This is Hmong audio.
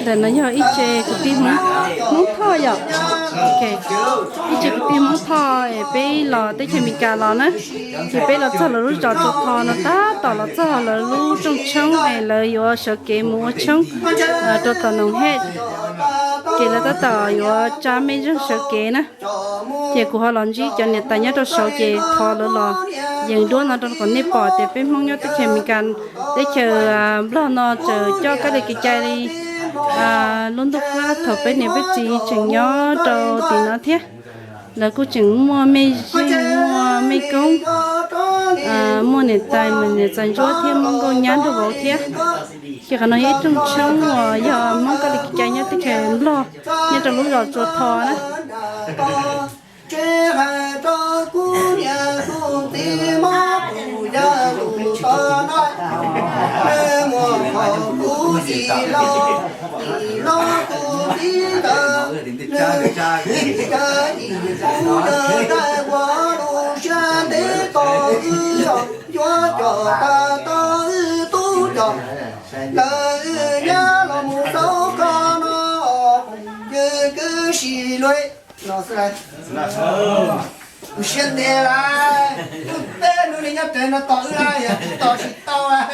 Ntawm no yog ib tse kwv tij Hmoob, Hmoob Thoj yom. Ok, ib tse kwv tij Hmoob Thoj es peb los teb chaws Amelikas los na. Ces peb los txog lawv lub zos Tsua Tho no tab tom los txog lawv lub rooj tshoob es lawv yuav sawv kev mus ua tshoob rau tom Noom Hej. Ces lawv tab tom yuav tsa mej zeej sawv kev na. Ces kuv ho los ntsib cov niam tais nyob rau saud ces thov lawv los yees duab no rau kom nej pom tias peb Hmoob nyob teb chaws Amelikas, teb chaws Nplog no tseem coj kab li kev cai li lub ntuj qub thaum peb niam peb txiv tseem nyob rau tim no thiab. Lawv kuj tseem muaj mej zeej, muaj mej koob, muaj niam tais, niam tais ntsuab thiab muaj nkauj nyab nraug vauv thiab. Ces qhov no yog ib rooj tshoob uas yog Hmoob kab li kev cai nyob teb chaws Nplog, nyob rau lub zos Tsua Tho na. Lawv nyab los mus saub ko no, yog kwv si lua no xwb. Kuv siab ntev lawm, peb hnub li nyob pem no tos wb lawm, yog tsis tos tsis tau lawm.